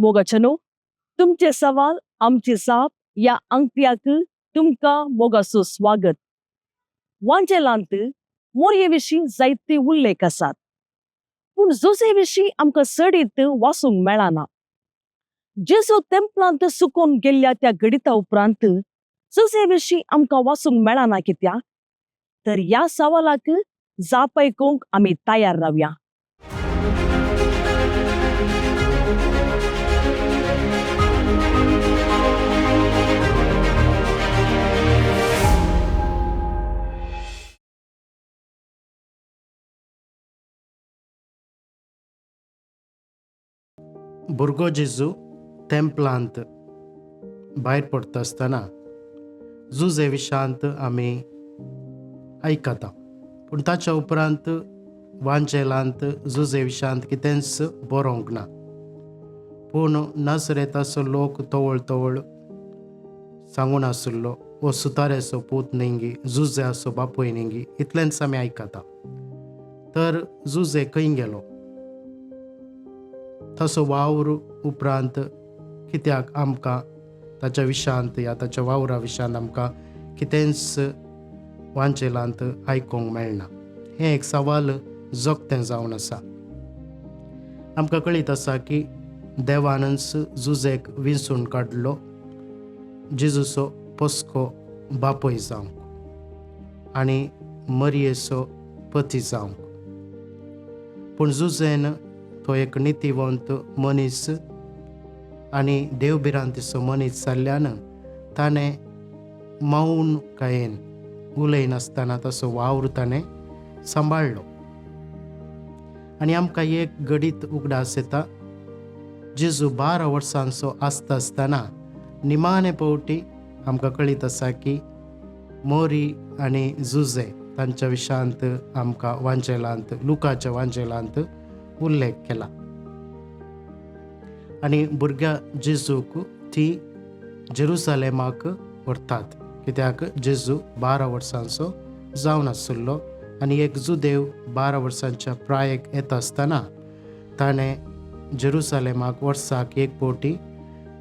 मोगाचनो, तुमचे सवाल आमची जाप ह्या अंकत्याक तुमकां मोगाचो स्वागत. वांजेलांत मोरये विशीं जायते उल्लेख आसात, पूण जोजे विशीं आमकां चडीत वाचूंक मेळना. जेजू तेंपलांत सुकोवन गेल्ल्या त्या घडिता उपरांत जोजे विशीं आमकां वाचूंक मेळना कित्याक? तर ह्या सवालाक जाप आयकूंक आमी तयार रावया. भुरगो जेजू तेंपलांत भायर पडटा आसतना जुजे विशांत आमी आयकता, पूण ताच्या उपरांत वांजेलांत जुजे विशांत कितेंच बरोवंक ना. पूण नजरेताचो लोक तवळ तवळ सांगून आशिल्लो, हो सुताऱ्याचो पूत न्ही, जुज्याचो बापूय न्ही, इतलेंच आमी आयकता. तर जुजे खंय गेलो? तसो वावर उपरांत कित्याक आमकां ताच्या विशांत या ताच्या वावरा विशांत आमकां कितेंच वांजेलांत आयकूंक मेळना? हें एक सवाल जोगतें जावन आसा. आमकां कळीत आसा की देवानच जुजेक विंचून काडलो जेजूचो पोसको बापूय जावंक आनी मरयेचो पती जावंक. पूण जुजेन तो एक नितीवंत मनीस आनी देवभिरांतीचो मनीस जाल्ल्यान ताणें मौन कायेन उलयनासतना तसो वावर ताणें सांबाळ्ळो. आनी आमकां एक घडीत उगडास येता, जेजू 12 वर्सांचो आसता आसतना निमाणे पावटी आमकां कळीत आसा की मोरी आनी जुजे तांच्या विशांत आमकां वांजेलांत, लुकाच्या वांजेलांत उल्लेख केला. आनी भुरग्या जेजूक ती जेरुसलेमाक व्हरतात, कित्याक जेजू 12 वर्सांचो जावन आशिल्लो आनी एक जुदेव 12 वर्सांच्या प्रायेक येता आसतना ताणें जेरुसलेमाक वर्साक एक फावटी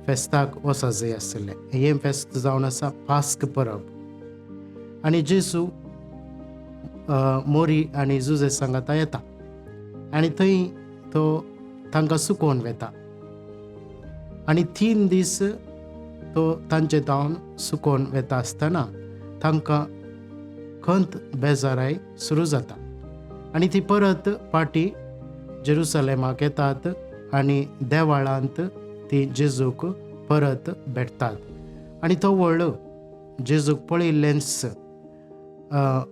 फेस्ताक वचूंक जाय आशिल्लें. हें फेस्त जावन आसा पास्क परब. आनी जेजू मोरी आनी जुजे सांगाता येता आनी थंय तो तांकां सुकोवन वेता आनी 3 दीस तो तांचे धांवन सुकोवन वेता आसतना तांकां खंत बेजाराय सुरू जाता आनी ती परत पाटी जेरुसलेमाक येतात आनी देवाळांत ती जेजूक परत भेटतात. आनी तो व्हड जेजूक पळयिल्लेंच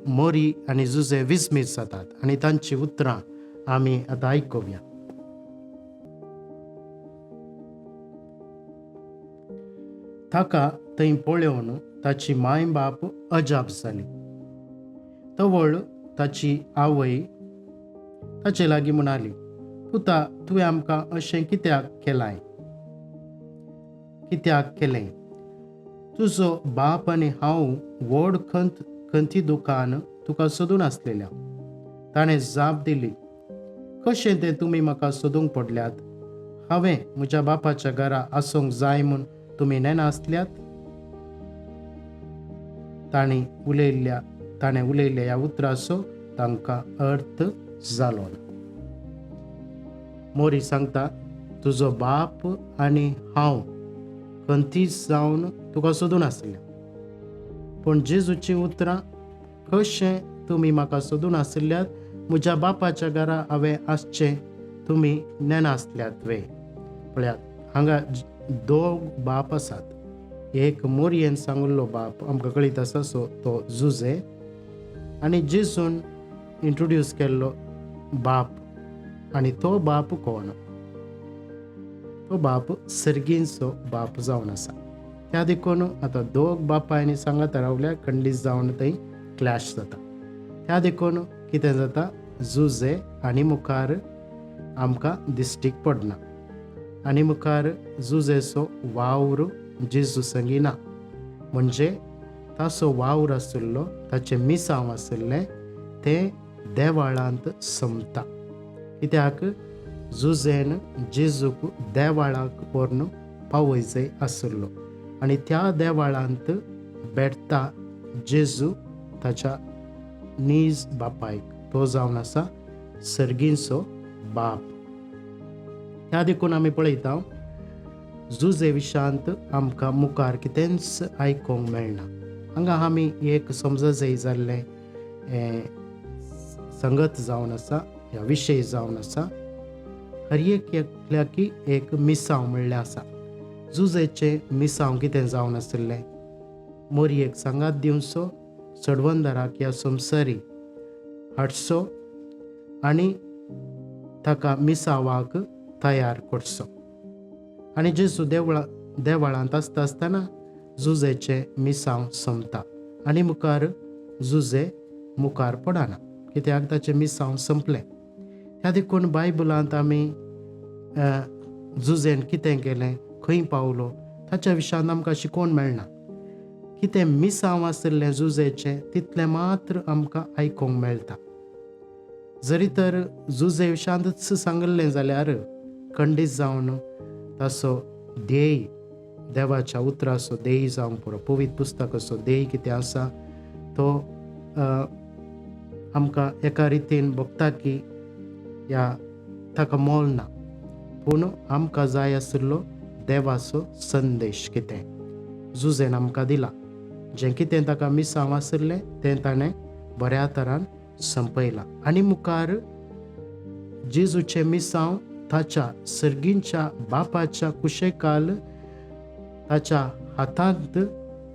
मोरी आनी जुजे विस्मीत जातात आनी तांची उतरां आमी आतां आयकुया. ताका थंय पळोवन ताची माय बाप अजाप जाली. तवळ ताची आवय ताचे लागीं म्हणाली, पुता, तुवें आमकां अशें कित्याक केलाय, कित्याक केलें? तुजो बाप आनी हांव व्हड खंत खंती दुकान तुका सोदून आसलेल्या. ताणें जाप दिली, कशें तें तुमी म्हाका सोदूंक पडल्यात? हांवें म्हज्या बापाच्या घरा आसूंक जाय म्हूण तुमी नेना आसल्यात? ताणें उलयल्ल्या ह्या उतराचो तांकां अर्थ जालो ना. मोरी सांगता, तुजो बाप आनी हांव खंतीच जावन तुका सोदून आसल्या, पूण जेजूचीं उतरां कशें तुमी म्हाका सोदून आशिल्ल्यात, म्हज्या बापाच्या घरा हांवें आसचें तुमी नेना आसल्यात वे? पळयात, हांगा 2 बाप आसात. एक मोरयेन सांगिल्लो बाप आमकां कळीत आसा, सो तो जुजे, आनी जेजून इंट्रोड्यूस केल्लो बाप. आनी तो बाप कोण? तो बाप सर्गींचो बाप जावन आसा. त्या देखून आतां 2 बापायनी सांगात रावल्या खंडीत जावन थंय क्लॅश जाता. त्या देखून कितें जाता, जुजे आनी मुखार आमकां दिश्टीक पडना आनी मुखार जुजेचो वावर जेजू संगी ना. म्हणजे ताचो वावर आशिल्लो, ताचें मिसांव आशिल्लें तें देवाळांत सोंपता. कित्याक जुझेन जेजूक देवाळाक व्हरून पावय जाय आशिल्लो आनी त्या देवाळांत भेटता जेजू ताच्या नीज बापायक, तो जावन आसा सर्गींचो बाप. ह्या देखून आमी पळयता जुझे विशांत आमकां मुखार कितेंच आयकूंक मेळना. हांगा आमी एक समज जाय जाल्लें संगत जावन आसा, ह्या विशय जावन आसा. हर एक एकल्याकी एक मिसांव म्हणलें आसा. जुझेचें मिसांव कितें जावन आशिल्लें? मोरयेक सांगात दिवचो, चडवंदराक ह्या संवसारी हाडचो आनी ताका मिसावाक तयार करचो. आनी जेजू देवळांत आसता आसतना जुझेचें मिसांव सोंपता आनी मुखार जुझे मुखार पडना, कित्याक ताचें मिसांव सोंपलें. ह्या देखून बायबलांत आमी जुझेन कितें केलें, खंय पावलो ताच्या विशयांत आमकां शिकोवन मेळना. कितें मिसांव आशिल्लें जुझेचें तितलें मात्र आमकां आयकूंक मेळटा. जरी तर जुझे विशयांतच सांगिल्लें जाल्यार खंडीत जावन ताचो ध्येय, देवाच्या उतराचो ध्येय जावंक पुरो, पवित्र पुस्तकाचो ध्येय कितें आसा तो आमकां एका रितीन भोगता की ह्या ताका मोल ना. पूण आमकां जाय आशिल्लो देवाचो संदेश कितें जुझेन आमकां दिला. जें कितें ताका मिसांव आशिल्लें तें ताणें बऱ्या तरान संपयलां. आनी मुखार जेजूचें मिसांव ताच्या सर्गींच्या बापाच्या कुशेकाल ताच्या हातांत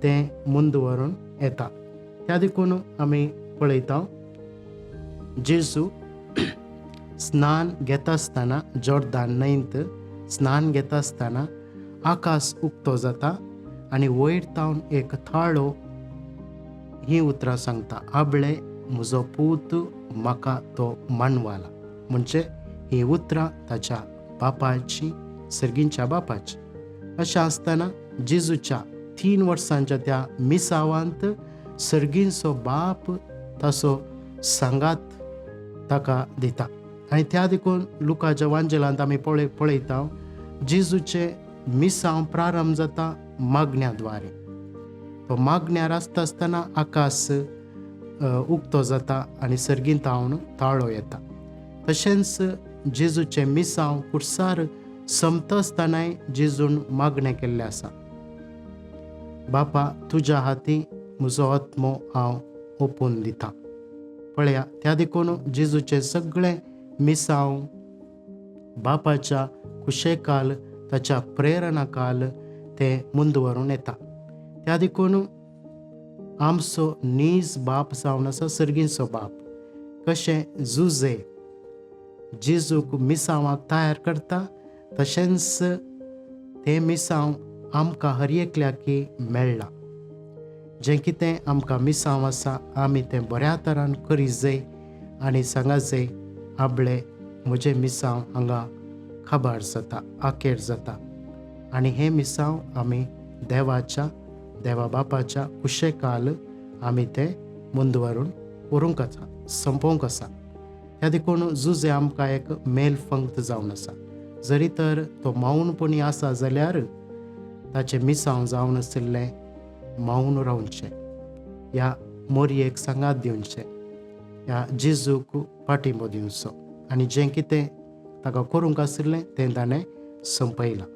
तें मुंद व्हरून येता. त्या देखून आमी पळयता जेजू स्नान घेता आसतना, जोर्दान न्हंयत स्नान घेता आसतना आकाश उक्तो जाता आनी वयर तावन एक थाळो हीं उतरां सांगता, आबळे म्हजो पूत म्हाका तो मानवाला. म्हणजे हीं उतरां ताच्या बापाची, सर्गींच्या बापाची. अशें आसतना जेजूच्या 3 वर्सांच्या त्या मिसावांत सर्गींचो बाप ताचो सांगात ताका दिता. आनी त्या देखून लुकाच्या वांजेलांत आमी पळयता जेजूचें मिसांव प्रारंभ जाता मागण्या द्वारे. तो मागण्यार आसता आसतना आकाश उक्तो जाता आनी सर्गींत तावन ताळो येता. तशेंच जेजूचें मिसांव कुर्सार सोंपता आसतनाय जेजून मागणें केल्लें आसा, बापा तुज्या हाती म्हजो आत्मो हांव ओपून दिता. पळया, त्या देखून जेजूचें सगळें मिसांव बापाच्या कुशेकाल, ताच्या प्रेरणाकाल तें मुंद व्हरून येता. त्या देखून आमचो नीज बाप जावन आसा सर्गींचो बाप. कशें जुझे जेजूक मिसांवाक तयार करता तशेंच तें मिसांव आमकां हर एकल्याकी मेळ्ळां. जें कितें आमकां मिसांव आसा आमी तें बऱ्या तरान करी जाय आनी सांगा जाय, आबळे म्हजें मिसांव हांगा काबार जाता, आखेर जाता. आनी हें मिसांव आमी देवाच्या, देवा बापाच्या कुशेकाल आमी तें मुंद व्हरून व्हरूंक आसा, सोंपोवंक आसा. ह्या देखून जुझे आमकां एक मेल फंक्त जावन आसा. जरी तर तो मौनपणी आसा जाल्यार ताचें मिसांव जावन आशिल्लें मौन रावचें, ह्या मोरयेक सांगात दिवचें, ह्या जेजूक पाठिंबो दिवचो आनी जें कितें ताका करूंक आशिल्लें तें ताणें सोंपयलां.